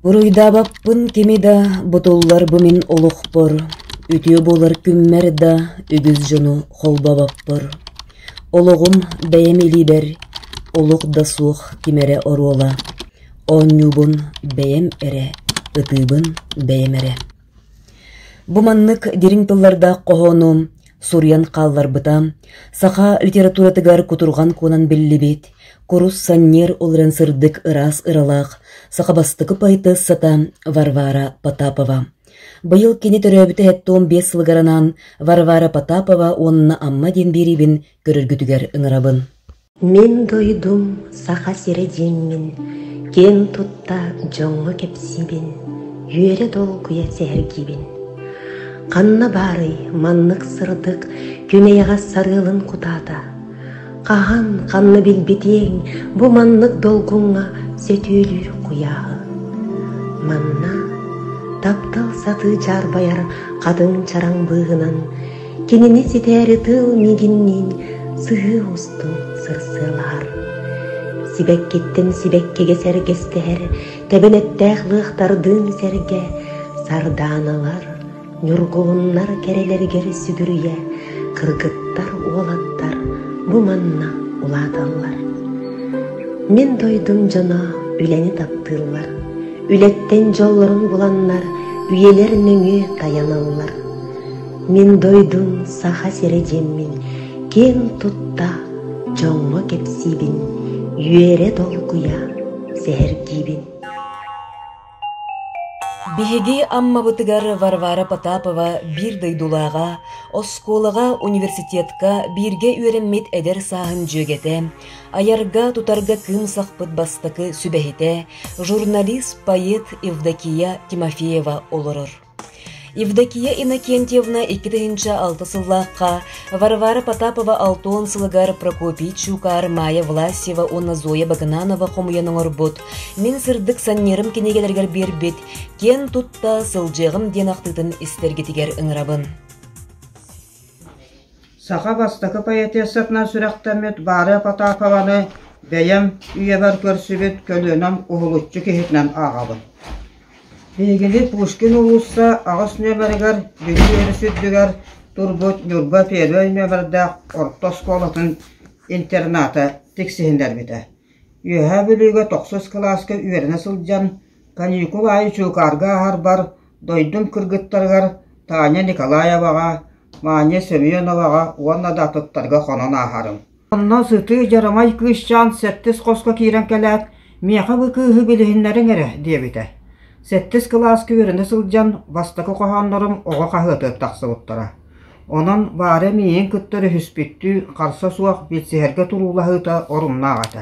Буруйдаабаппын кими да бутуллар бу мин олохпор, үтүө буолар күммэр да үгүс дьону холбообоппор. Олоҕум бэйэм илиибэр, олох да суох ким эрэ оруола. Оонньуубун бэйэм эрэ, ытыыбын бэйэм эрэ. Бу маннык дириҥ тыллардаах хоһоону суруйан хаалларбыта, саха литературатыгар кутурҕан куонан биллибит, курус санньыар олорон сырдык ыраас ыралаах саха бастакы поэтессата Варвара Потапова. Быйыл кини төрөөбүтэ 75 сылыгар анаан Варвара Потапова уонна Амма диэн биэриибин көрөргүтүгэр ыҥырабын. Мин дойдум Саха сирэ диэммин, киэн тутта дьоҥҥо кэпсиибин, үөрэ долгуйа сэһэргиибин. Ханна баарый маннык сырдык күн эйэҕэс сарыалын кутаата? Хаһан, ханна билбитиэҥ бу маннык долгуҥҥа сөтүөлүүр куйааһы? Манна таптал сатыы дьаарбайар хатыҥ чараҥ быыһынан Кинини ситээри тыал миигинниин сыһыы устун сырсыалаһар. Сибэккиттэн сибэккигэ сэргэстэһэр, тэбэнэттээх лыахтардыын сэргэ, сардааналар, ньургуһуннар кэрэлэригэр сүгүрүйэ, кыргыттар, уолаттар бу манна улааталлар. Мин дойдум дьоно үлэни таптыыллар, үлэттэн дьоллорун буланнар үйэлэр нөҥүө тайаналлар. Мин дойдум Саха сирэ диэммин киэн тутта дьоҥҥо кэпсиибин, үөрэ долгуйа сэһэргиибин. Биһиги Аммабытыгар Варвара Потапова биир дойдулааҕа, оскуолаҕа, университетка бииргэ үөрэммит эдэр сааһын дьүөгэтэ, айарга-тутарга кыым сахпыт бастакы сүбэһитэ, журналист, поэт Евдокия Тимофеева олорор. Евдокия Иннокентьевна 2006 сыллаахха Варвара Потапова 60 сылыгар Прокопий Чуукаар, Майя Власьева уонна Зоя Багынанова хомуйан оҥорбут «Мин сырдык санньыарым» кинигэлэригэр биэрбит «Киэн тутта сылдьыаҕым» диэн ахтыытын истэргитигэр ыҥырабын. Саха бастакы поэтессатынан сүрэхтэммит Варя Потапованы бэйэм үйэбэр көрсүбүт көлүөнэм уһулуччу киһитинэн ааҕабын. Биһигини Пушкин уулусса аҕыс нүөмэригэр Бүлүү өрүс үрдүгэр турбут Ньурба первэй нүөмэрдээх орто оскуолатын интерната тиксиһиннэрбитэ. Үөһээ Бүлүүгэ тохсус кылааска үөрэнэ сылдьан, каникул аайы Чуукаарга ааһарбар дойдум кыргыттарыгар Таня Николаеваҕа, Маня Семеноваҕа уонна да атыттарга хонон ааһарым. Онно сытыы дьарамай кыысчаан сэттис хоско киирэн кэлээт, «Миэхэ бу кыыһы билиһиннэриҥ эрэ» диэбитэ. Сэттис кылааска үөрэнэ сылдьан бастакы хоһооннорум оҕо хаһыатыгар тахсыбыттара. Онон Варя миигин кытта өрүһүспүттүү харса суох билсиһэргэ туруулаһыыта оруннаах этэ.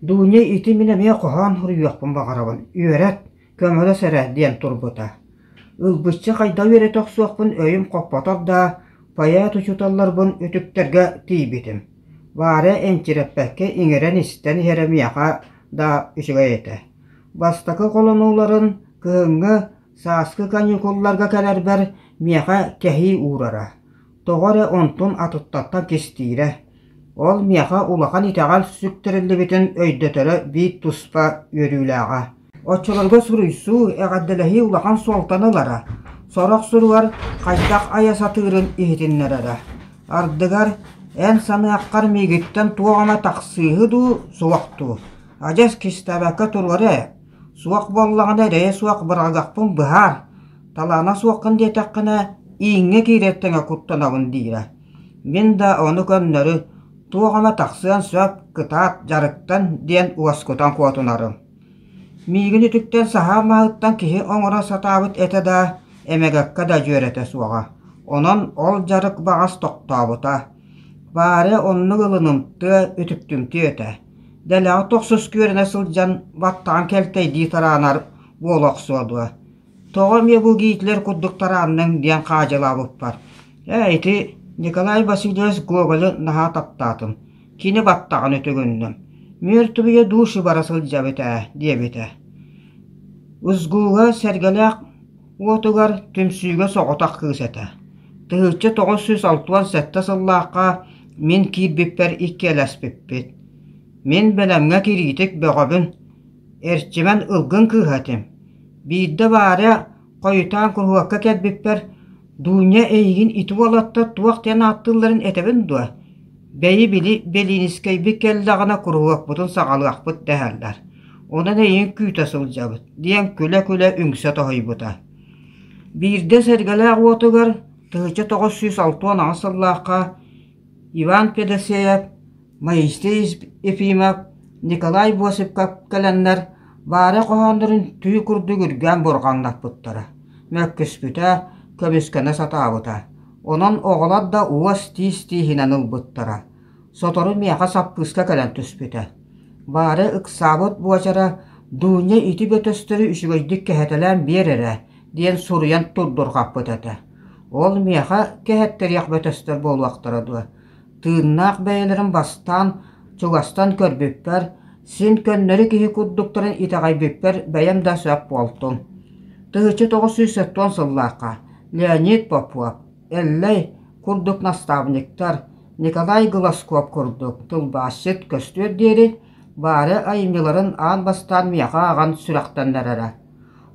Дуня ити мин эмиэ хоһоон суруйуохпун баҕарабын, үөрэт, көмөлөс эрэ диэн турбута. Ылбычча хайдах үөрэтэ охсуохпун өйүм хоппотор да, поэт учууталларбын үтүктэргэ тиийбитим. Варя энчирэппэккэ иҥэрэн истэн иһэрэ миэхэ да үчүгэй этэ. Бастакы холонууларын кыһыҥҥы, сааскы каникулларга кэлэрбэр миэхэ кэһии уурара. Тоҕо эрэ онтун атыттартан кистиирэ. Ол миэхэ улахан итэҕэл сүктэриллибитин өйдөтөрө биир туспа үөрүүлээҕэ. Оччолорго суруйсуу, эҕэрдэлэһии улахан суолтаны ылара, сорох суругар хайдах айа сатыырын иһитиннэрэрэ. Ардыгар эн саныаххар миигиттэн туох эмэ тахсыыһы дуу, суох дуу, адьас кистээбэккэ туруора ээ, суох буоллаҕына эрэйэ суох бырагыахпын быһаар, талаана суоххун диэтэххинэ ииҥҥэ киирэр тэҥэ куттанабын диирэ. Мин да ону көннөрү туох эмэ тахсыан сөп, кытаат, дьарыктан диэн уоскутан куотунарым. Миигин үтүктэн саһаа маһыттан киһи оҥоро сатаабыт этэ да, эмэгэккэ да дьүөрэтэ суоҕа. Онон ол дьарык баҕас тохтообута. Варя оннук ылынымтыа, үтүктүмтүө этэ. Дэлэҕэ тохсус күөрэнэ сылдьан баттаҕын кэлтэйдии тараанар буола охсуо дуо? Тоҕо эмиэ бу Гитлер курдук тараанныҥ диэн хаадьылаабыппар. Ээ, ити Николай Васильевич Гоголы наһаа таптаатым. Кини баттаҕын үтүгүннүм. Мертвые души бара сылдьабыт ээ, диэбитэ. Узгууга Сэргэлээх уотугар түмсүүгэ соҕотох кыыс этэ. 1967 сыллаахха мин киирбиппэр Биирдэ Варя хойутаан куруһуокка кэлбиппэр «Дуня эйигин ити уолаттар туох диэн ааттыылларын этэбин дуо? Бэйи били Белинскэйбит кэллэҕинэ куруһуокпутун саҕалыахпыт дэһэллэр. Онон эйигин күүтэ сылдьабыт» диэн күлэ-күлэ үҥсэ тоһуйбута. Биирдэ Сэргэлээх уотугар 1968 сыллаахха Иван Федосеев, Моисей Ефимов, Николай Босиков кэлэннэр Варя хоһооннорун түү курдук үргээн бурҕаҥнаппыттара, мөккүспүтэ, көмүскэнэ сатаабыта. Онон оҕолор да уос-тиис тииһинэн ылбыттара. Сотору миэхэ саппыыска кэлэн түспүтэ. Варя ыксаабыт буочара «Дуня ити бөтөстөрү үчүгэйдик кэһэтэлээн биэр эрэ» диэн суруйан турдурҕаппыт этэ. Ол миэхэ кэһэттэриэх бөтөстөр буолуохтара дуо? Тыыннаах бэйэлэрин бастаан чугастан көрбүппэр, син көннөрү киһи курдуктарын итэҕэйбиппэр бэйэм да сөп буолтум. 1970 сыллаахха Леонид Попов, Эллэй курдук наставниктар, Николай Глазков курдук тылбаасчыт көстүөр диэри Варя айымньыларын аан бастаан миэхэ ааҕан сүрэхтэннэрэрэ.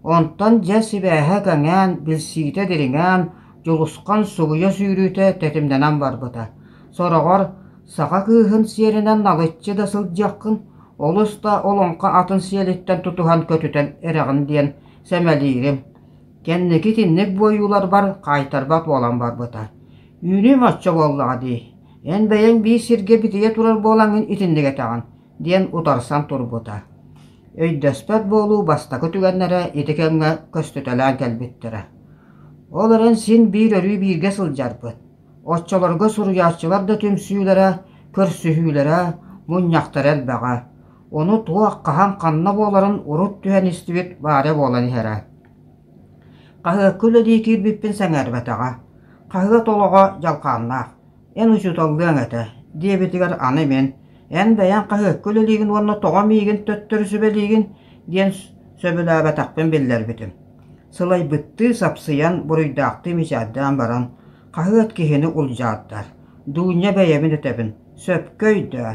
Онтон дьэ сибээһэ кэҥээн, билсиитэ дириҥээн, Дьулусхан субуйа сүүрүүтэ тэтимнэнэн барбыта. Сороҕор саха кыыһын сиэринэн налыччы да сылдьыаххын, олус да олоҥхо атын сиэлиттэн тутуһан көтүтэн эрэҕин диэн сэмэлиирим. Кэнники итинник буойууларбар хаайтарбат буолан барбыта. Үүнүүм оччо буоллаҕа дии, эн бэйэҥ биир сиргэ битийэ турар буолаҥҥын итинник этэҕин диэн утарсан турбута. Өйдөспөт буолуу бастакы түгэннэрэ ити кэмҥэ көстүтэлээн кэлбиттэрэ. Ол эрэн син биир өрүү бииргэ сылдьарбыт. Оччолорго суруйааччылар да түмсүүлэрэ, көрсүһүүлэрэ, мунньахтара элбэҕэ. Ону туох, хаһан, ханна буоларын урут түһэн истибит баара буолан иһэрэ. Хаһыакка үлэлии киирбиппин сэҥээрбэтэҕэ. Хаһыат олоҕо дьалхааннаах. Эн учууталлыаҥ этэ, диэбитигэр аны мин: «Эн бэйэҥ хаһыакка үлэлиигин уонна тоҕо миигин төттөрү сүбэлиигин?» диэн сөбүлээбэтэхпин биллэрбитим. Сылайбыттыы сапсыйан, буруйдаахтыы мичээрдээн баран, хаһыат киһини улдьаардар. Дуня бэйэбин этэбин, сөпкө өйдөө,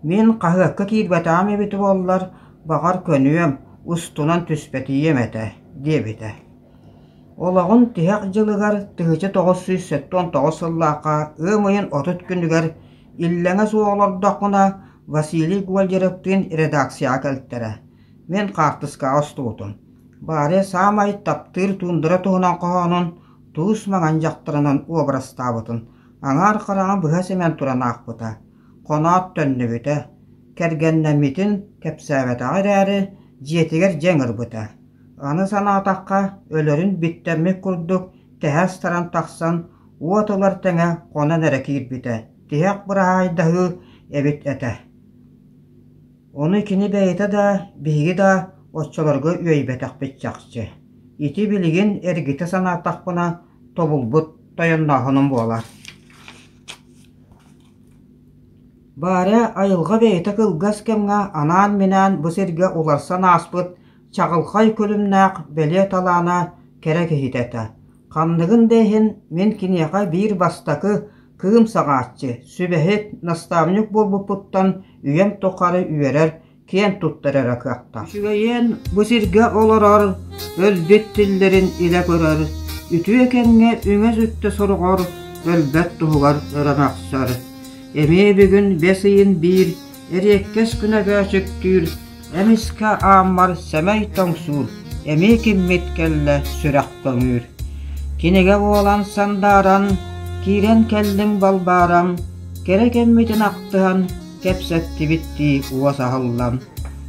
мин хаһыакка киирбэтэҕим эбитэ буоллар, баҕар көнүөм, устунан түспэтийиэм этэ, диэбитэ. Олоҕун тиһэх дьылыгар 1979 сыллаахха ыам ыйын 30 күнүгэр иллэҥэ суох олордохпуна Василий Гольдеровтыын редакцияҕа кэлтэрэ. Мин хаартыскаҕа устубутум. Варя саамай таптыыр туундара туһунан хоһоонун туус маҥан дьахтарынан уобарастаабытын аҥаар хараҕын быһа симэн туран аахпыта. Хоноот төннүбүтэ. Кэргэннэммитин кэпсээбэтэҕэ эрээри, дьиэтигэр дьиэ ыҥырбыта. Аны санаатахха, өлөрүн биттэммит курдук тэһэ астаран тахсан, уот ылар тэҥэ хонон эрэ киирбитэ, тиһэх быраһаайдаһыы эбит этэ. Ону кини бэйэтэ да, биһиги да оччолорго үөйбэтэхпит чахчы. Ити билигин эргитэ санаатахпына, тобулбут тойоннооһунум буолар. Варя айылҕа бэйэтэ кылгас кэмҥэ анаан-минээн бу сиргэ уларсан ааспыт чаҕылхай күлүмнээх бэлиэ талаана кэрэ киһитэ этэ. Ханныгын да иһин мин киниэхэ биир бастакы кыым саҕааччы, сүбэһит, наставник буолбуппуттан үйэм тухары үөрэр, киэн туттар эрэ кыахтаах. Үчүгэйиэн бу сиргэ олорор, өлбүт тиллэрин илэ көрөр, үтүө кэмҥэ үҥэ-сүттэ сороҕор өлбөт туһугар өрө мөхсөр. Эмиэ бүгүн бэс ыйын биир эриэккэс күнэ бөөчүктүүр, эмискэ ааммар сэмэй тоҥсуур, эмиэ киммит кэллэ сүрэх көҥүүр. Кинигэ буолан сандааран, киирэн кэллиҥ балбаарам, кэрэ кэммитин ахтыһан, кэпсэттибит дии уос аһыллан.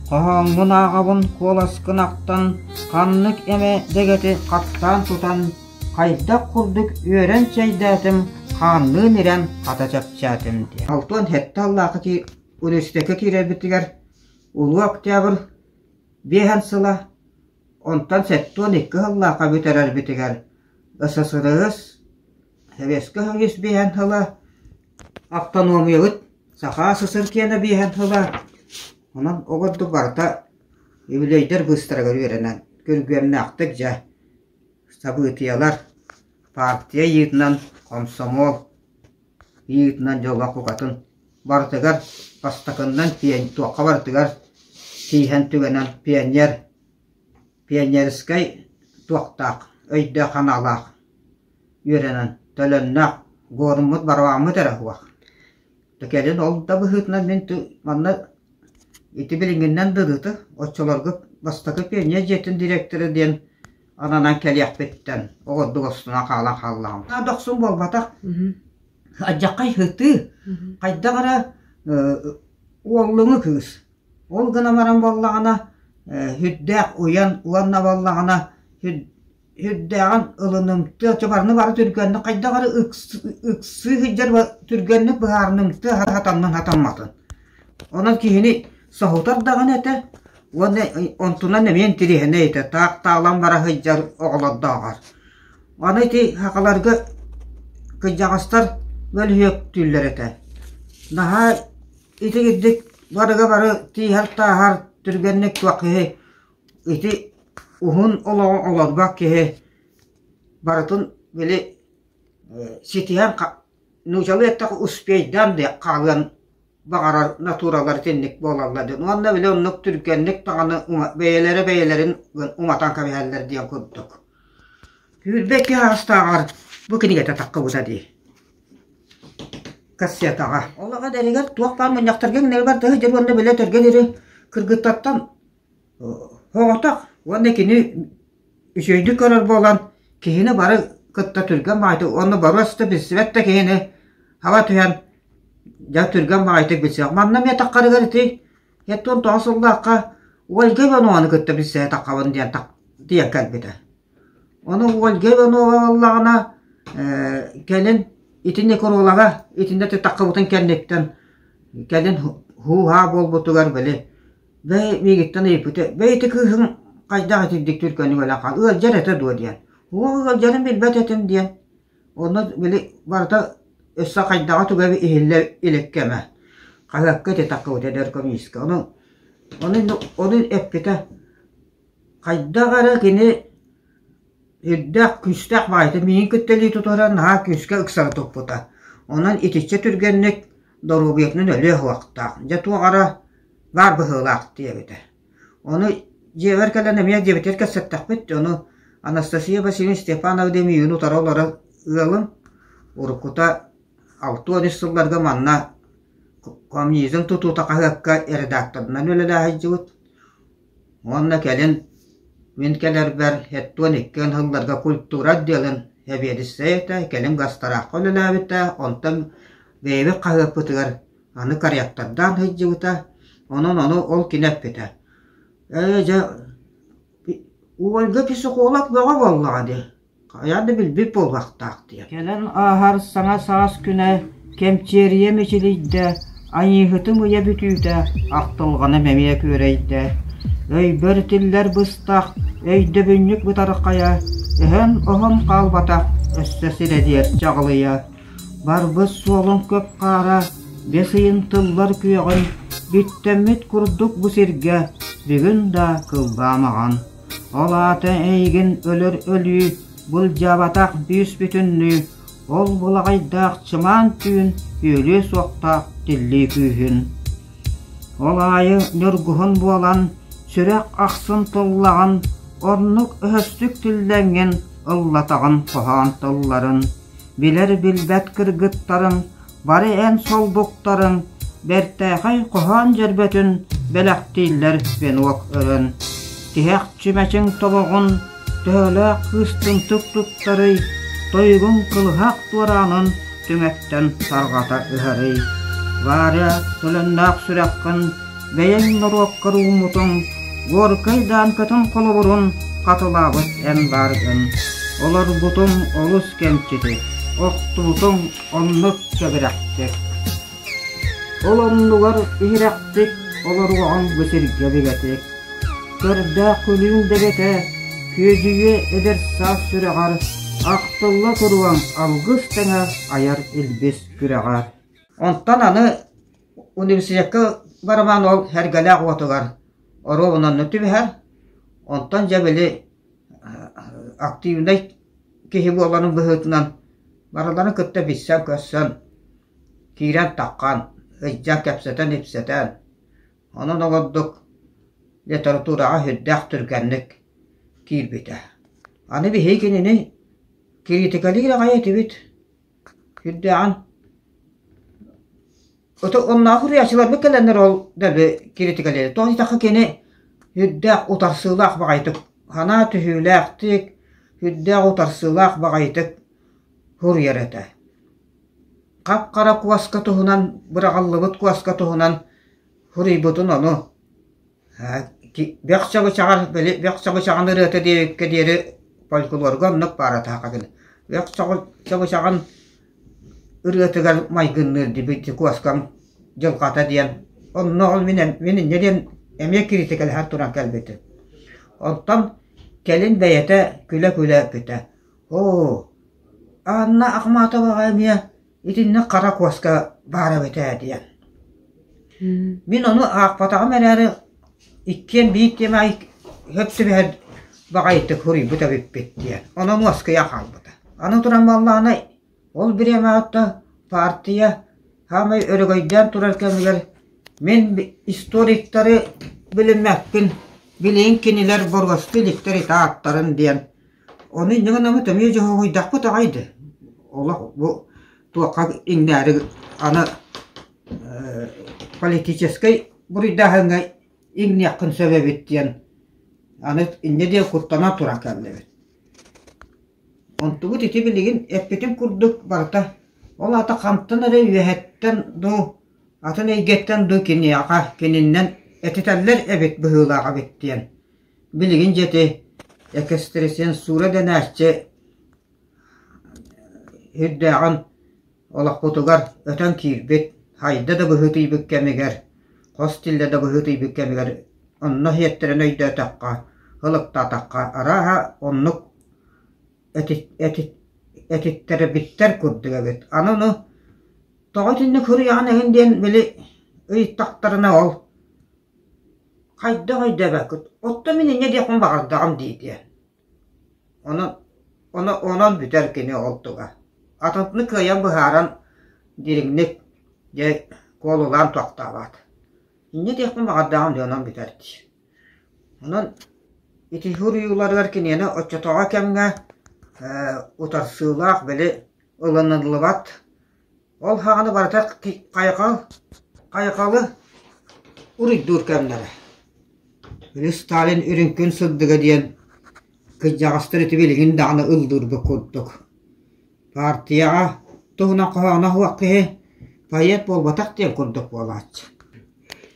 Хоһооҥҥун ааҕабын куоласкын ахтан, ханнык эмэ дэгэти хаттаан тутан, хайдах курдук үөрэн чэйдээтим, хаанныын ирэн хата чэпчээтим диэн. 67 аллаахы университекка киирэрбитигэр Улуу Октябрь биэһэн сыла, онтон 72 сыллаахха бүтэрэрбитигэр ССРС Советскай Союз биэһэн сыла, автономиябыт Саха ССР киэнэ биэһэн сыла, онон оҕордук барыта юбилейдар быыстарыгар үөрэнэн күргүөмнээхтик дьэ событиелар партия ыйыытынан комсомол ыйыытынан дьоллоох букатын барытыгар бастакыннан туохха барытыгар тииһэн түгэнэн пионер. пионерскай туохтаах, өйдөөх-санаалаах үөрэнэн төлөннөөх, гуоруммут, барабааммыт эрэ суох. Кэлин ол да быһыытынан мин манна ити билиҥҥиннэн дылыты оччолорго бастакы пионер дьиэтин директора диэн ананан кэлиэхпиттэн оҕордук устунан хаалан хааллаҕым. Дохсун буолбатах. Алдьархай һытыы. Хайдах эрэ уоллуҥу кыыс. Ол гынан баран буоллаҕына сүрдээх уйан уонна буоллаҕына сүрдээҕин ылынымтыа, чабарны бары түргэнник хайдах эрэ ыксыы сылдьар түргэнник быһаарынымтыа хатаннын хатамматын. Онон киһини соһутар даҕаны этэ уонна онтунан эмиэ интириэһинэй этэ, таах таалан бара сылдьар оҕолордооҕор. Аны ити сахаларга кырдьаҕастар мөлүһүөктүүллэр этэ. Наһаа итигирдик барыга бары тииһэр-тааһар түргэнник туох киһи Ити уһун олоҕу олорбот киһи барытын били ситиһэн нуучалыы эттэххэ успейдаан хаалыан баҕарар натуралар итинник буолаллар диэн уонна били оннук түргэнник даҕаны бэйэлэрэ бэйэлэрин уматан кэбиһэллэр диэн курдук. 22 аастааҕар бу кинигэтэ таххыбыта дии кассетаҕа. Ол аҕа эдэригэр туох баар мунньахтарга иҥнэри барда сылдьар уонна били этэргэ диэри кыргыттартан Оҕотох уонна кини үчүгэйдик көрөр буолан киһини бары кытта түргэн баҕайытык уонна боруос да билсибэт да киһини хаба түһэн дьэ түргэн баҕайытык билсиэх. Манна эмиэ таххарыгар ити 79 сыллаахха Ольга Иванованы кытта билсэ таххабын диэн диэн кэлбитэ. Ону Ольга Иванова буоллаҕына кэлин ити некролога итиннэ таххыбытын кэнниттэн кэлин һуу-һаа буолбутугар били Бэй миигиттэн ыйыппыта, «Бэй ити кыыһыҥ хайдах итирдик түргэнник өлөн хаал, ыалдьар этэ дуо?» диэн. «Уол ыалдьарын билбэт этим» диэн. Онно били барыта өссө хайдаҕа туга иһиллэ илик кэмэ. Хаһыакка ити таххыбыт эдэр коммунистка. Ону, ону, ону эппитэ. Хайдах эрэ кини Үрдээх, күүстээх баҕайытык миигин кытта илии тутуһан наһаа күүскэ ыксары туппута. Онон итиччэ түргэнник доруобуйатынан өлүө суохтаах, дьэ туох эрэ баар быһыылаах диэбитэ. Ону дьиэбэр кэлэн эмиэ дьиэбитигэр кэпсэттэхпит, ону Анастасия Васильевна Степанова диэн миигин утары олорор ыалым уруккута 63 сылларга манна коммунизм тутуута хаһыакка редакторынан үлэлээн сылдьыбыт. Уонна кэлин мин кэлэрбэр 72 сылларга культура отделын сэбиэдиссэй этэ, кэлин Гастараахха үлэлээбитэ, онтон бэйэбит хаһыаппытыгар аны корректордаан сылдьыбыта, онон ону ол кини эппитэ: «Ээ, дьэ, Ольга психолог бөҕө буоллаҕа дии Хайаан да билбит буолуохтаах диэн. Кэлэн ааһар саҥа саас күнэ кэмчиэрийэ мичилийдэ, айыыһытым ыйа бүтүүтэ ахтылҕаным эмиэ күөрэйдэ. Өйбөр тиллэр быстах, өйдөбүнньүк бытархайа, өһөн-оһон хаалбатах өссө сирэдиэр чаҕылыйа. Барбыт суолун көп хаара, бэс ыйын тыллар күөҕүн, бүттэммит курдук бу сиргэ бүгүн да кылбаамаҕан. Ол аата эйигин өлөр өлүү былдьаабатах бүүс-бүтүннүү, ол былаҕайдаах чымаан түүн үөлүө суохтаах тиллии күүһүн. Ол аайы ньургуһун буолан, сүрэх ахсын тыллаҕын, оннук өһөстүк түллэҥҥин ыллатаҕын хоһоон тылларын. Билэр-билбэт кыргыттарыҥ Бары эн солбуктарыҥ бэртээхэй хоһоон дьөрбөтүн бэлэхтииллэр венок өрөн. Тиһэх чүмэчиҥ тобоҕун төһөлөөх кыыс тымтык туттарый, тойугуҥ кылыһах туораанын түҥэттэн тарҕата ыһарый. Варя, төлөннөөх сүрэххин бэйэҥ норуоккар ууммутуҥ, Горкай даамкатын холобурун хатылаабыт эн бааргын. Олорбутуҥ олус кэмчитик, охтубутуҥ Оннук кэбирэхтик. Ол оннугар иһирэхтик олоруоҕуҥ бу сиргэ бигэтик. Көрдөөх күлүүҥ дэгэтэ, күөдьүйүө эдэр саас сүрэҕэр, ахтылла туруоҥ алгыс тэҥэ айар илбис күрэҕэр. Онтон аны университекка барымаан ол Сэргэлээх уотугар оруобунанны түбэһэр. Онтон дьэ били активнай киһи буоларын быһыытынан барыларын кытта билсэн-көрсөн, киирэн-таххан, ыйдьан кэпсэтэн-ипсэтэн, онон ол ордук литератураҕа сүрдээх түргэнник. киирбитэ. Аны биһиги кинини кириитикэлиир аҕай этибит. Сүрдээҕин Ото онноох уруйааччыларбыт кэлэннэр ол дэлби кириитикэлиир. Тоҕо диэтэххэ кини сүрдээх утарсыылаах баҕайытык, санаа түһүүлээхтик, сүрдээх утарсыылаах баҕайытык суруйар этэ. Хап-хара куоска туһунан, быраҕыллыбыт куоска туһунан суруйбутун ону Бөх чабычаҕар били бөх чабычаҕын ырыата диэбиккэ диэри фольклорга оннук баара атаха гына. Бөх чабычаҕын ырыатыгар майгынныыр дии куоскам дьылҕата диэн. Онно ол мин мин инньэ диэн эмиэ кириитикэлэһэн туран кэлбитим. Онтон кэлин бэйэтэ күлэ-күлэ эппитэ: «Оо, Анна Ахматоваҕа эмиэ итинник хара куоска баар эбит ээ» диэн. Мин ону аахпатаҕым эрээри, иккиэн биир тиэмэ сөп түбэһэр баҕайытык суруйбут эбиппит диэн. Онон уоскуйа хаалбыта. Аны туран буоллаҕына, ол бириэмэҕэ партия саамай өрөгөйдөөн турар кэмигэр мин историктары билиммэппин, билигин кинилэр боруостуу иликтэр ити ааттарын диэн. Ону инньэ гынаммыт эмиэ дьоһуһуйдахпыт аҕай да. Олох бу туохха иҥнээри аны политическай буруйдааһыҥҥа иҥниэххин сөп эбит диэн аны инньэ диэн куттанан туран кэллибит. Онтубут ити билигин эппитим курдук барыта ол аата хантан эрэ үөһэттэн дуу, атын эйгэттэн дуу киниэхэ кининнэн этитэллэр эбит быһыылаах эбит диэн. Билигин дьэ ити экстрасенсура дэнээччи үрдээҕин олохпутугар өтөн киирбит, хайда да быһыытыйбыт кэмигэр, хос тиллэ да быһыытыйбыт кэмигэр онно иһиэттэрин өйдөөтөххө, ылыктаатахха, арааһа оннук этиттэрбиттэр курдук эбит. Аны ону тоҕо итинник суруйаҕын эҥин диэн били ыйыттахтарына ол хайдах өйдөөбөккүт, оттон мин инньэ диэхпин баҕардаҕым дии диэн. Онон онон бүтэр кини ол туга. Атынтыны кыайан быһааран дириҥник дьэ куолулаан тохтообот. Инньэ диэхпин баҕардаҕым дии онон бүтэр дии. Онон ити суруйууларыгар киниэнэ оччотооҕу кэмҥэ утарсыылаах били ылыныллыбат Ол саҕана барыта хайҕал, хайҕалы уруйдуур кэмнэрэ. Били Сталин үрүҥ күн сырдыга диэн кырдьаҕастар ити билигин даҕаны ыллыырбыт курдук. Партияҕа туһунан хоһооно суох киһи поэт буолбатах диэн курдук буолааччы.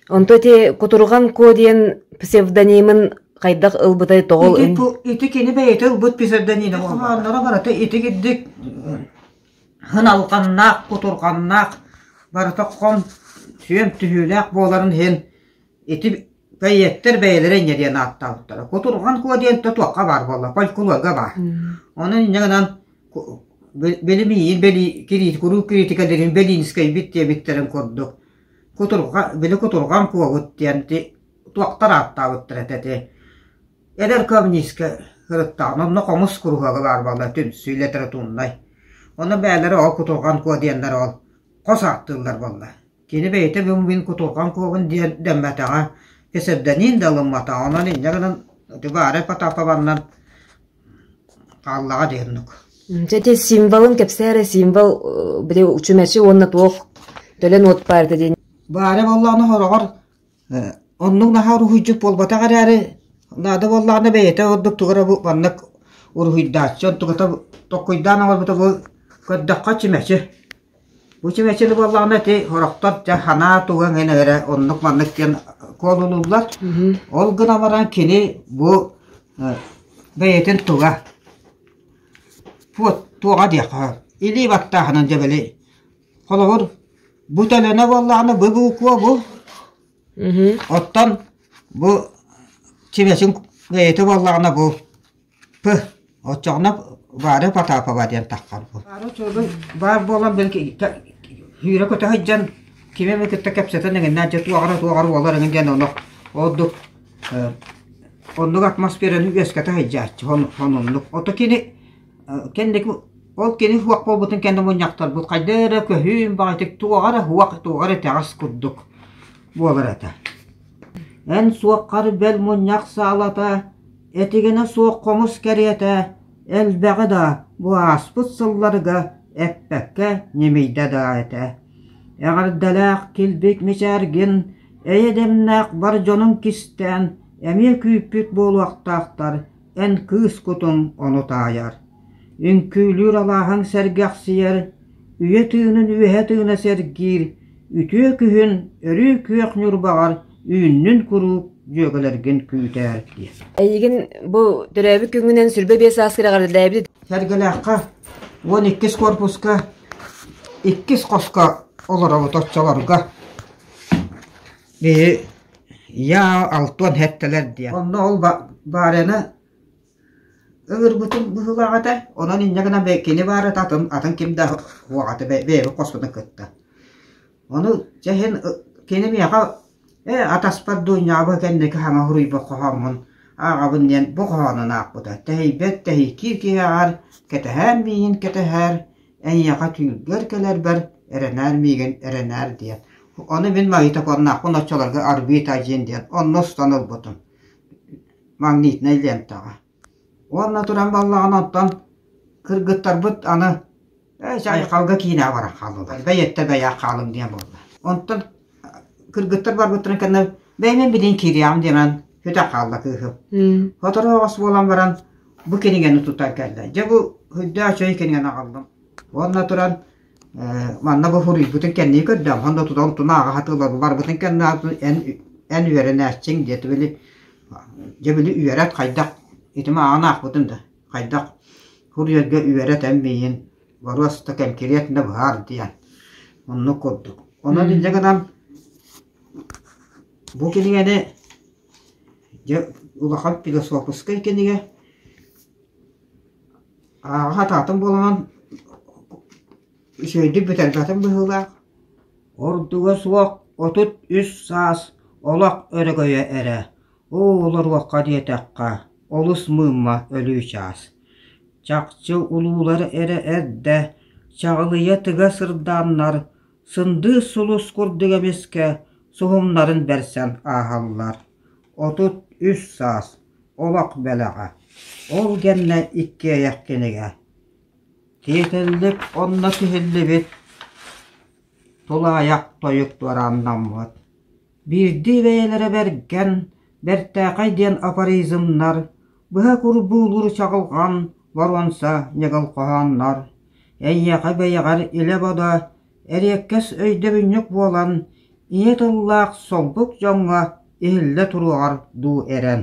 Онто ити Кутурҕан Куо диэн псевдонимын хайдах ылбытай тоҕо Ити, ити кини бэйэтэ ылбыт псевдонима хоһоонноро барыта ити кирдик Ыналҕаннаах, кутурҕаннаах, барыта хом, сүөм түһүүлээх буоларын иһин ити бэйиэттэр бэйэлэрэ инньэ диэн ааттаабыттара. Кутурҕан куо диэн туохха баар буолла, фольклорга баар. Онон инньэ гынан били миигин бэли куруук критикэлэрин Белинскэйбит диэбиттэрин курдук кутурҕа били кутурҕан куобут диэн туохтар ааттаабыттара этэ ити Эдэр коммунистка сырыттаҕына онно хомус куруһуога баар буолла түмсүү литературнай. Онно бэйэлэрэ ол кутурҕан куо диэннэр ол хос ааттыыллар буолла. Кини бэйэтэ бу мин кутурҕан куобун диэн дэммэтэҕэ, кэсэрдэниин да ылымматаҕа. Онон инньэ гынан Варя Потапованнан хааллаҕа диэн оннук. Дьэ ити символын кэпсээ эрэ символ били чүмэчи уонна туох төлөн уот баар этэ диэн. Варя буоллаҕына сороҕор Оннук наһаа уруһуйдьут буолбатах эрээри, наада буоллаҕына бэйэтэ ордук тугу эрэ бу маннык уруһуйдааччы, онтуката толкуйдаан оҥорбута бу көрдөххө чүмэчи. Бу чүмэчини буоллаҕына ити сорохтор дьэ санаа туга эҥин эрэ оннук маннык диэн куолулууллар. Ол гынан баран кини бу бэйэтин туга туоҕа диэххэ илии баттааһынан дьэ били Холобур, бу төлөнө буоллаҕына бу буква бу. Оттон бу чимэчин бэйэтэ буоллаҕына бу П. Оччоҕуна Варя Потапова диэн таххар бу. Баар буолан били сүүрэ-көтө сылдьан кими эмэ кытта кэпсэтэн эҥиннээн дьэ туох эрэ туох эрэ буолар эҥин диэн олох ордук оннук атмосфераны үөскэтэ сылдьааччы сонуннук. Ото кини Кэнники ол кини суох буолбутун кэннэ мунньахтарбыт хайда эрэ көһүүн баҕайытык туоҕа эрэ суох, туоҕа эрэ итэҕэс курдук буолар этэ. Эн суоххар бэл мунньах саалата, Этигэнэ суох хомус кэриэтэ элбэҕи да бу ааспыт сылларга эппэккэ ньимийдэ да этэ. Эҕэрдэлээх килбик мичээргин эйэ дэмнээх бар дьонуҥ кистээн эмиэ күүппүт буолуохтаахтар, эн кыыс кутуҥ ону таайар. Үҥкүүлүүр алааһыҥ сэргэхсийэр, үйэ тыынын үөһэ тыына сэргиир, үтүө күһүн өрүү күөх Ньурбаҕар үүннүн куруук дьүөгэлэргин күүтээр диэн. Эйигин бу төрөөбүт күҥҥүнэн 25 сааскар эҕэрдэлээбит. Сэргэлээххэ 12 корпуска иккис хоско олоробут оччолорго. Биһи я алтуон хэттэлэр диэн. Онно ол баарыны ыҥырбытым быһыылаах этэ. Онон инньэ гынан кини баара атын атын ким да уоҕата бэйэбит хоспутун кытта. Ону дьэ иһин кини миэхэ ээ атаспар Дуунньаҕа кэнники хаҥа суруйбут хоһооммун ааҕабын диэн бу хоһоонун аахпыта. Тэһийбэт тэһийкиир киһиэхэр кэтэһээр миигин кэтэһээр, эйиэхэ түүлгэр кэлэрбэр эрэнээр миигин эрэнээр диэн. Ону мин магнитофоннаахпын оччолорго Арбита диэн диэн онно устан ылбытым магнитнай лентаҕа. Уонна туран буоллаҕына оттон кыргыттарбыт аны ээ айхалга киинэҕэ баран хааллылар. Бэйэттэ бэйээх хаалыҥ диэн буолла. Онтон кыргыттар барбыттарын кэннэ бэйэм билин киириэҕим диэн сүтэ хаалла кыыһым. Сотору оҕус буолан баран бу кинигэни тутан кэллэ. Дьэ бу үрдээх үчүгэй кинигэни аҕаллым. Уонна туран манна бу суруйбутун кэннии көрдөм. Онно тутан тунааҕа хатылар барбытын кэннэ эн эн үөрэнээччиҥ диэт били дьэ били үөрэт хайдах итим ааҕан аахпытым да хайдах суруйарга үөрэт эн миигин боруоста кэнкириэтинэ быһаар диэн оннук курдук. Онон инньэ гынан бу кинигэни дьэ улахан философскай кинигэ ааҕа сатаатым буолан үчүгэйдик бүтэрбэтим быһыылаах. Ордуга суох 33 саас олох өрөгөйө эрэ, оо олоруохха диэтэххэ, олус мыымма өлүү чаас. Чахчы улуулар эрэ эрдэ, чаҕылыйа тыга сырдааннар, сындыыс сулус курдук эмискэ суһумнарын бэрсэн ааһаллар. 33 саас олох бэлэҕэ, ол гэннэ иккиэйэх кинигэ. Тиэтэллик онно тиһиллибит тулаайах тойук туорааннаммыт. Биирдии бэйэлэрэ бэргэн, бэртээхэй диэн афоризмнар, быһа курбуулуур чаҕылҕан боруонса ньыгыл хоһооннор, эйиэхэ бэйэҕэр илэ-бодо эриэккэс өйдөбүнньүк буолан, ийэ тыллаах солбук дьоҥҥо иһиллэ туруоҕар дуу эрэн.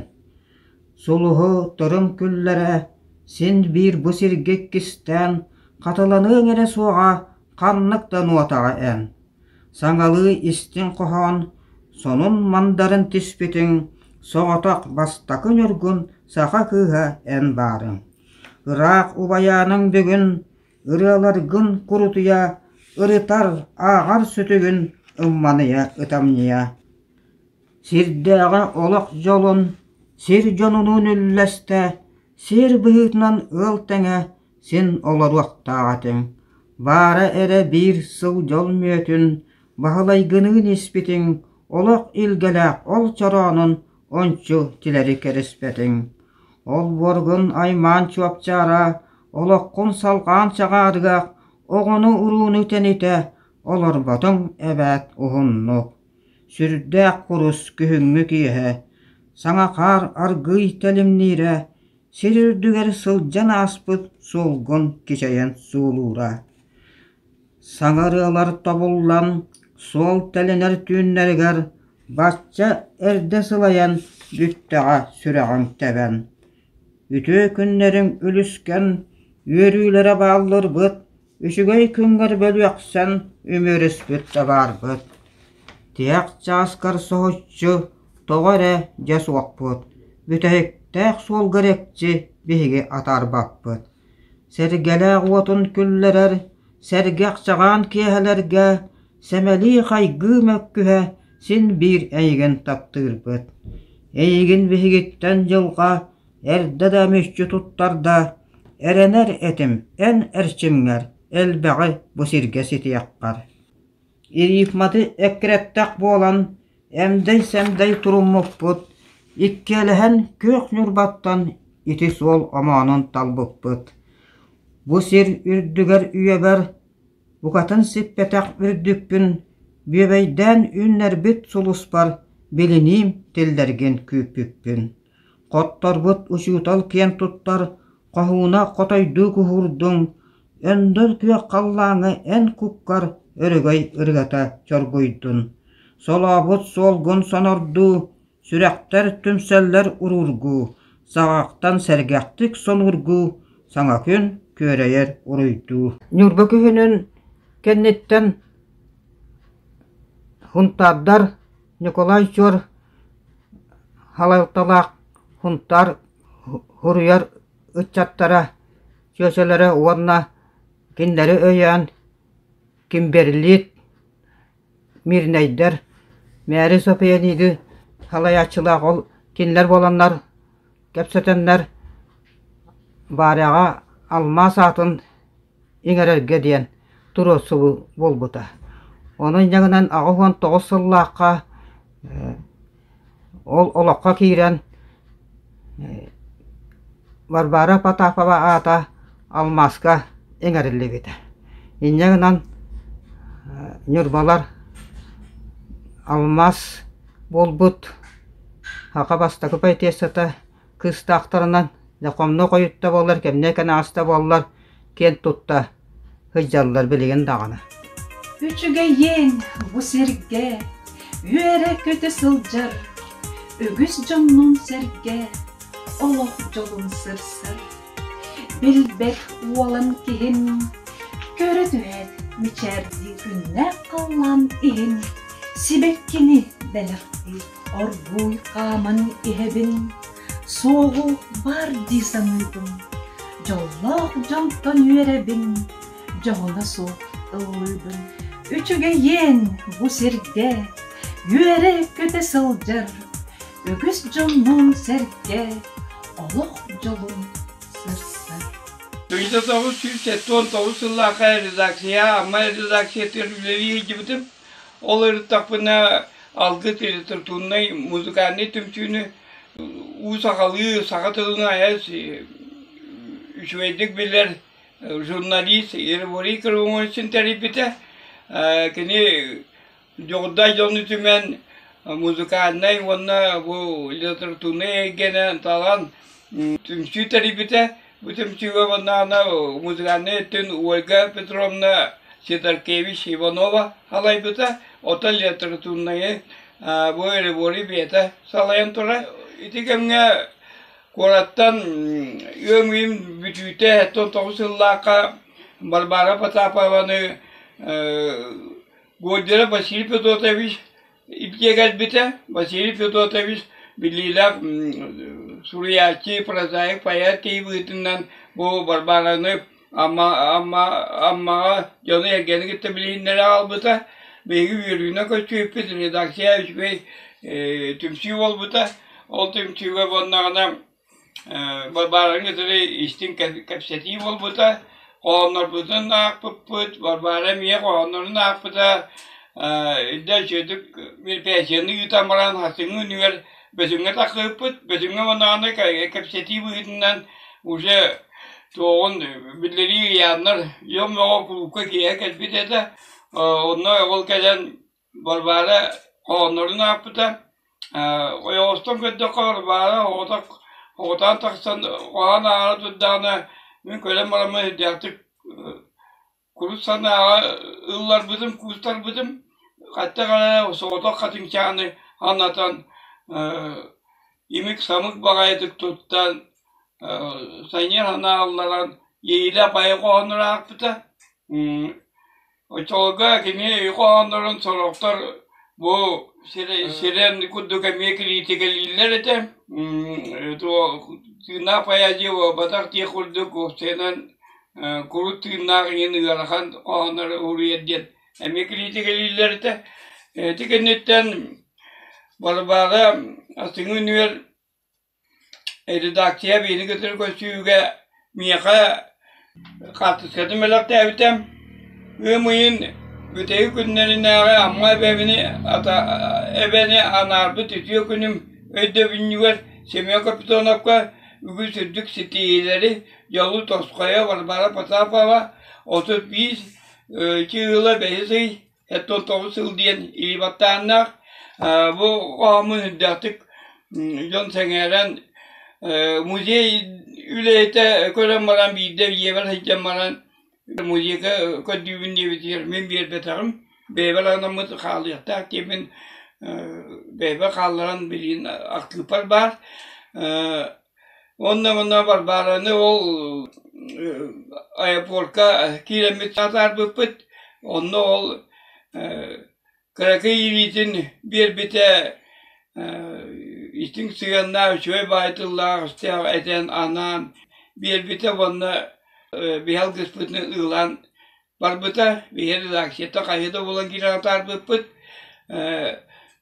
Сулуһу тырым күллэрэ син биир бу сиргэ иккистээн хатыланыаҥ эрэ суоҕа ханнык да нуотаҕа эн. Саҥалыы истиҥ хоһоон сонун мандарын түспүтүҥ, соҕотох бастакы ньургун саха кыыһа эн баарыҥ. Ыраах убайааныҥ бүгүн ырыаларгын курутуйа, ырытар, ааҕар сүтүгүн ымманыйа ытамньыйа. Сирдээҕи олох дьолун, сир дьонунуун үллэстэ, сиэр быһыытынан ыал тэҥэ син олоруохтаах этиҥ. Баара эрэ биир сыл дьол мүөтүн Баһылайгыныын испитиҥ, олох илгэлээх ол чороонун ончу тилэри кэриспэтиҥ. Олбуоргун аймаан чуопчаара, олоххун салҕаан чаҕаарыгах, оҕону-урууну тэнитэ олорботуҥ эбээт уһуннук. Сүрдээх курус күһүҥҥү киэһэ, саҥа хаар аргыый тэлимниирэ, сир үрдүгэр сылдьан ааспыт суолгун кичэйэн суулуура. Саҥа ырыалар тобуллан, суол тэлэнэр түүннэригэр бачча эрдэ сылайан бүттэҕэ сүрэҕиҥ тэбэн. Үтүө күннэриҥ үлүскэн, үөрүүлэрэ бааллырбыт, үчүгэй күҥҥэр бөлүөхсэн үмүөрүспүт да баарбыт. Тиһэх чааскар соһуччу тоҕо эрэ дьэ суохпут, бүтэһиктээх суолгар экчи биһиги атаарбаппыт. Сэргэлээх уотун күллэрэр, сэргэх чаҕаан киэһэлэргэ сэмэлии-хайгыы мөккүһэ син биир эйигин таптыырбыт. Эйигин биһигиттэн дьылҕа эрдэ да мүччү туттарда, эрэнэр этим эн эрчимҥэр элбэҕи бу сиргэ ситиэххэр. Рифматы эккирэттэх буолан, эмдэй-сэмдэй туруммуппут, Иккиэлэһэн күөх Ньурбаттан ити суол омоонун талбыппыт. Бу сир үрдүгэр үйэбэр букатын сиппэтэх үрдүкпүн бүөбэйдээн үүннэрбит сулуспар билиниим тиллэргин күүппүппүн. Хотторбут учуутал киэн туттар хоһууна хотойдуу куһуурдуҥ, өндөл күөх халлааҥҥа эн куккар өрөгөй ырыата чоргуйдун. Солообут суолгун сонордуу, сүрэхтэр түмсэллэр уруургуу, саҕахтан сэргэхтик сонургуу, саҥа күн күөрэйэр уруйдуу. Ньурба күһүнүн кэнниттэн Хунтаардар Ньукулай Чуор салалталаах Хунтаар суруйар ыччаттара, чүөчэлэрэ уонна кинилэри өйөөн Кимберлит, Мирнэйдэр, Мэри Софьяниды салайааччылаах ол кинилэр буоланнар кэпсэтэннэр Варяҕа алмаас аатын иҥэрэргэ диэн туруорсуу буолбута. Ону инньэ гынан 89 сыллаахха ол олоххо киирэн Варвара Потапова аата алмааска иҥэриллибитэ. Инньэ гынан ньурбалар алмаас буолбут саха бастакы поэтессата кыыстаахтарынан дьэ хомно хойутта буоллар, кэмнэ кэнэҕэстэ буоллар киэн тутта сылдьаллар билигин даҕаны. Үчүгэйиэн бу сиргэ үөрэ-көтө сылдьар, үгүс дьоннуун сэргэ олох дьолун сырсар. Билбэт уолан киһим көрө түһээт мичээрдии күннээх халлаан иһин сибэккини бэлэхтиир оргууй хааман иһэбин, суоҕу баар дии саныыбын, дьоллоох дьонтон үөрэбин, дьоһуна суох ыллыыбын. Үчүгэйиэн бу сиргэ үөрэ-көтө сылдьар, үгүс дьоннуун сэргэ олох дьолун сырсар. 1979 сыллаахха редакция Амма редакциятыгар үлэлии сылдьыбытым. Ол ырыттахпына Алгыс литературнай музыкальнай түмсүүнү уу сахалыы саха тылын айар үчүгэйдик билэр журналист Григорий Кривомольчин тэрийбитэ. Кини дьоҕурдаах дьону түмэн музыкальнай уонна бу литературнай эйгэнэн талан түмсүү тэрийбитэ. Бу түмсүүгэ уонна музыкальнай өттүн Ольга Петровна Сидоркевич Иванова салайбыта, оттон литературнайы бу Григорий бэйэтэ салайан турар. Ити кэмҥэ куораттан ыам ыйын бүтүүтэ 9 сыллаахха Варвара Потапованы Гольдеров Василий Федотович Илдьэ кэлбитэ. Василий Федотович биллиилээх суруйааччы, прозаик, поэт киһи быһыытынан бу Варвараны Амма, Амма, Аммаҕа дьону-сэргэни кытта билиһиннэрэ аҕалбыта. Биһиги үөрүүнэн көрсүбүппүт, редакция үчүгэй түмсүү буолбута. Ол түмсүүгэ буоллаҕына Варвараны кытары истиҥ кэпсэтии буолбута, хоһооннорбутун аахпыппыт, Варвара эмиэ хоһооннорун аахпыта, илдьэ үчүгэйдик мероприятиены ыытан баран хасыҥҥы күнүгэр Бөтүҥҥэ тахсыбыппыт. Бөтүҥҥэ уоннаҕына кэпсэтии быһыытынан уже туоҕун биллэрии ыйааннар дьон бөҕө кулуупка киэһэ кэлбит этэ. Онно ол кэлэн Варвара хоһооннорун аахпыта. Ойоҕостон көрдөххө Варвара оҕотоон тахсан хоһоон ааҕара турдаҕына мин көрөн бараммын сүрдээхтик курус санааҕа ылларбытым, куустарбытым. Хаттах эрэ соҕотох хатыҥчааны анатан имик-самык баҕайытык туттан санньыар санаа ылларан иэйиилээх баайы хоһооннору аахпыта. Оччолорго кини хоһооннорун сорохтор бу сирэн курдук эмиэ кириитикэлииллэр этэ. Тыыннаах поэзия буолбатах диэх курдук уопсайынан курут тыыннаах иһин ыарахан хоһооннору уруйар диэн эмиэ кириитикэлииллэр этэ. Ити кэнниттэн Варвара Астыҥы үнүгэр Редакция биһиги кытары көрсүүгэ миэхэ хаартыскатын бэлэхтээбитэ. Ыам ыйын бүтэһик күннэринээҕи Амма эбэни, эбэни анаарбыт үтүө күнүм. өйдөбүнньүгэр Семен Капитоновка үгүс үрдүк ситиһиилэри, дьолу тосхойо Варвара Потапова 31 чыыла бэһис ый 79 сыл диэн илии баттааннаах. Бу хоһооммун үрдээхтик дьон сэҥээрэн музей үлэһитэ көрөн баран биирдэ ийэбэр сылдьан баран музейга көрдүүбүн диэбитигэр мин биэрбэтэҕим бэйэбэр анаммыт хаалыахтаах диэммин бэйэбэр хаалларан билигин архыыппар баар. Уонна манна Варвараны ол аэропортка киирэммит атаарбыппыт. Онно ол кыракый илиитин биэрбитэ истиҥ сыһыаннаах, үчүгэй баай тыллаах-өстөөх этэн анаан биэрбитэ уонна биһи алгыспытын ыылаан барбыта. Биһи редакцията хайыы да буолан киирэн атаарбыппыт.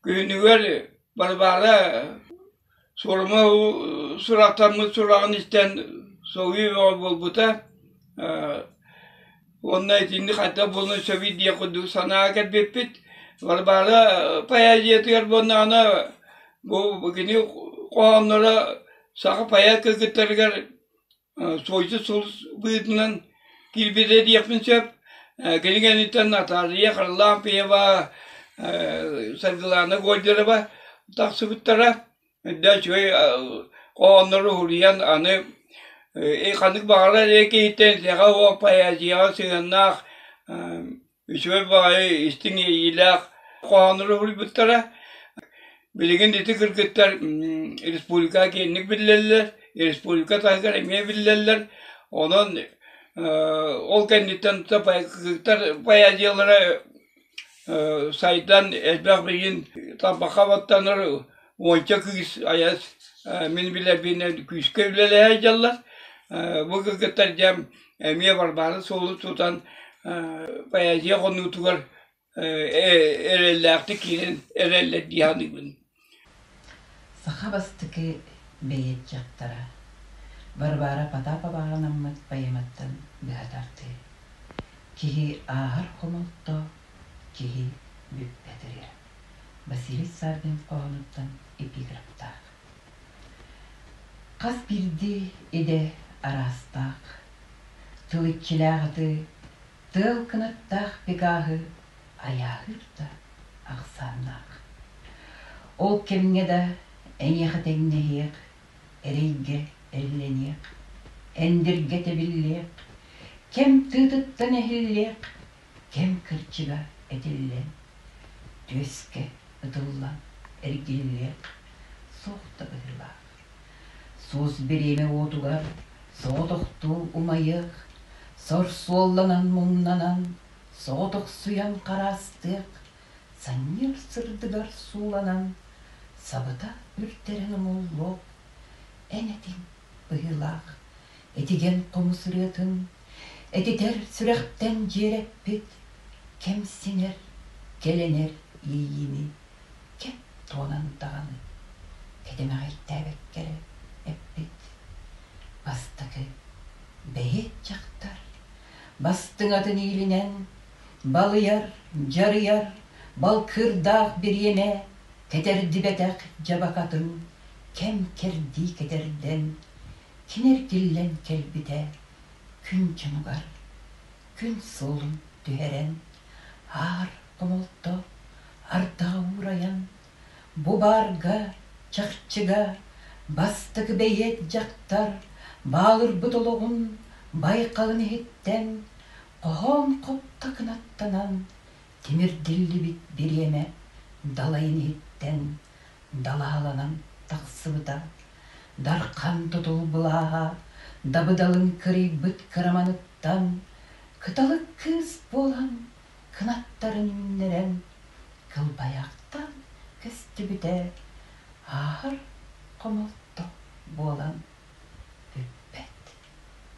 Күһүнүгэр Варвара Суорума сурахтаммыт сураҕын истэн соһуйуу бөҕө буолбута уонна итинник хайдах буолуон сөбүй диэх курдук санааҕа кэлбиппит. Варвара поэзиятыгар буоллаҕына бу кини хоһоонноро саха поэт кыргыттарыгар Суойсу сулус быһыытынан киирбитэ диэхпин сөп. Кини кэнниттэн Наталья Харлампьева, Саргылана Гольдерова тахсыбыттара. Эрдэ үчүгэй хоһооннору уһуруйан аны ханнык баҕарар эр киһиттэн саха уол поэзияҕа сыһыаннаах үчүгэй баҕайы истиҥ иэйиилээх хоһооннору уһуйбуттара. Билигин ити кыргыттар республикаҕа киэҥник биллэллэр, республика таһыгар эмиэ биллэллэр. Онон ол кэнниттэн кыргыттар поэзиялара сайдан элбэх билигин тарбахха баттанар уонча кыыс айас мин билэрбинэн күүскэ үлэлэһэ сылдьаллар. Бу кыргыттар дьэ эмиэ Варвара суолу тутан поэзия хонуутугар эрэллээхтик киирэн эрэллэр дии саныыбын. Саха бастакы бэйиэт дьахтара Варвара Потапова анаммыт поэматтан быһа тардыы. Киһи ааһар хомолто, киһи бүппэт ырыа. Василий Саввин хоһоонуттан эпиграфтаах. Хас биирдии идэ араастаах, тыл иччилээх аты, тыал кынаттаах Пегааһы айааһыыр да ахсааннаах. Ол кэмҥэ да эйиэхэ тэҥнэһиэх, эрэйгэ эллэниэх, эндиргэ тэбиллиэх, кэм тыытыттан эһиллиэх, кэм кырдьыга этиллэн, түөскэ ытыллан эргиллиэх суох да быһыылаах. Суос бириэмэ уотугар соҕотохтуу умайыах, сор суолланан муҥнанан, соҕотохсуйан хараастыах, санньыар сырдыгар сууланан, сабыта үрдэрэн умуллуох, эн этиҥ быһыылаах, этигэн хомус ырыатын Этитэр сүрэхтэн дьиэрэппит, кэмсинэр, кэлэнэр иэйиини кэп туонан даҕаны кэтэмэҕэйдээбэккэ эрэ эппит. Бастакы бэйиэт дьахтар бастыҥатын иилинэн балыйар, дьарыйар балкыырдаах бириэмэ кэтэрдибэтэх дьабакатын кэм-кэрдии кэтэрдэн Кини эргиллэн кэлбитэ күн дьонугар күн суолун түһэрэн, аар хомолто ардаҕа уурайан, бу баарга, чахчыга бастакы бэйиэт дьахтар баалырбыт олоҕун байҕалын иһиттэн хоһоон хопто кынаттанан тимирдиллибит бириэмэ далайын иһиттэн далаһаланан тахсыбыта. Дархан тутул былааһа дабыдалын кырыйбыт кыраманыттан кыталык кыыс буолан кынаттарын үүннэрэн кылбайахтан көстүбүтэ ааһар хомолто буолан бүппэт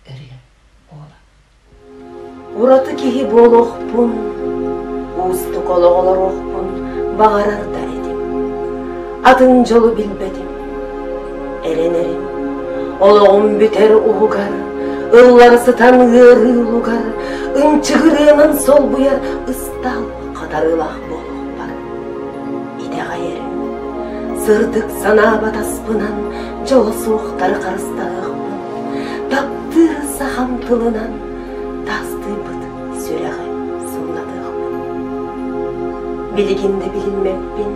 ырыа буолан. Ураты киһи буолуохпун, уустук олох олоруохпун баҕарар да этим. Атын дьолу билбэтим. Эрэнэрим, олоҕум бүтэр уһугар, ыллара сытан ыарыы улугар, ынчыгырыанан солбуйар ыстаал хатарыылаах буолуохпар. Итэҕэйэрим. Сырдык санаа батаспынан дьоло суохтары харыстаһыахпын, таптыыр сахам тылынан таастыйбыт сүрэҕи сымнатыахпын. Билигин да билиммэппин,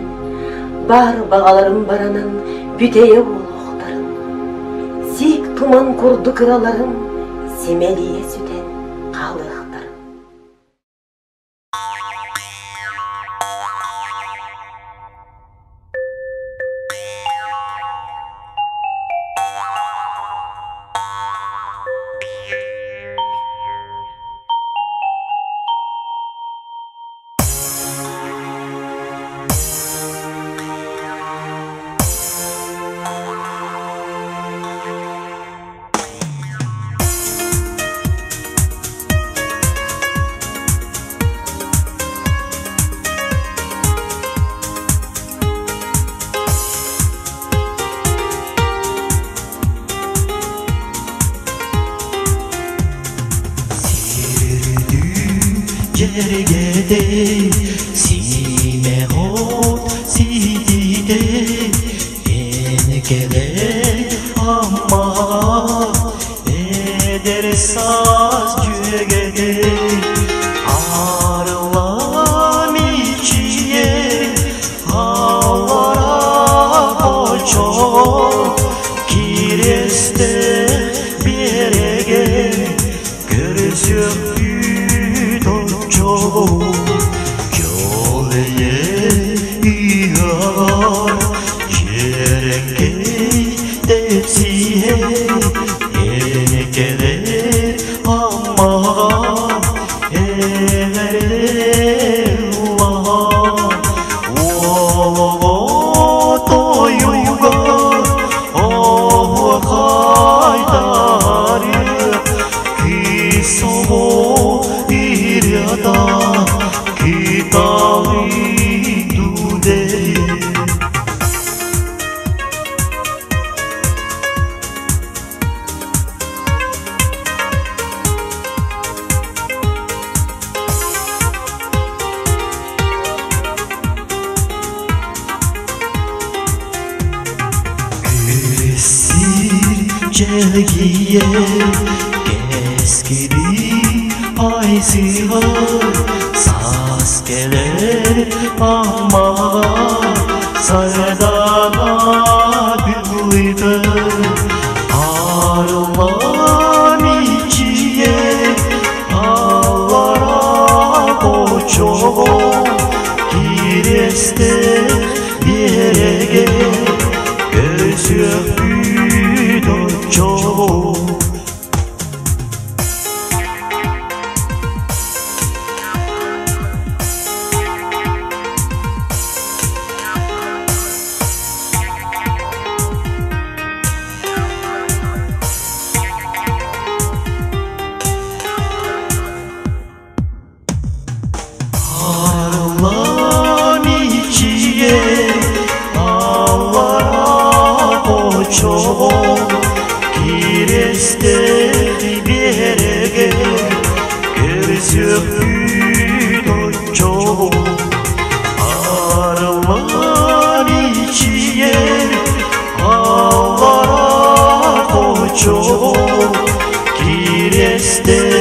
баар баҕаларым баранан бүтэйэ буолуохтарын. Сиик туман курдук ыраларым симэлийэ сүтэн хаалыахтарын. Дьэргэтэ сиимэх от ситиитэ эн кэлэр Аммаҕа эдэр саас дьүөгэтэ арыллан иччиэ аллара хочо кириэстээх биэрэгэ Көрүсүөхпүт оччоҕо дьол эйэ ыһыаҕар дьиэрэҥкэй тэпсиһэ эн кэлэр Аммаҕа эҕэрдэ ыллаһа уолоҕо тойуга оһуохайдарыа кыыс оҕо ырыата кыталы дуудэйэ. Сир чэлгийэ кэскили айсыһар саас кэлэр Аммаҕа сардаҥа бүлүтэр арыллан иччийэ аллара хочоҕо кириэстээх биэрэгэ көрсүөхпүт оччоҕо. Арыллан иччиэ аллара хочоҕо кириэстээх биэрэгэ көрсүөхпүт оччоҕо арыллан иччиэ аллара хочоҕо кириэстээх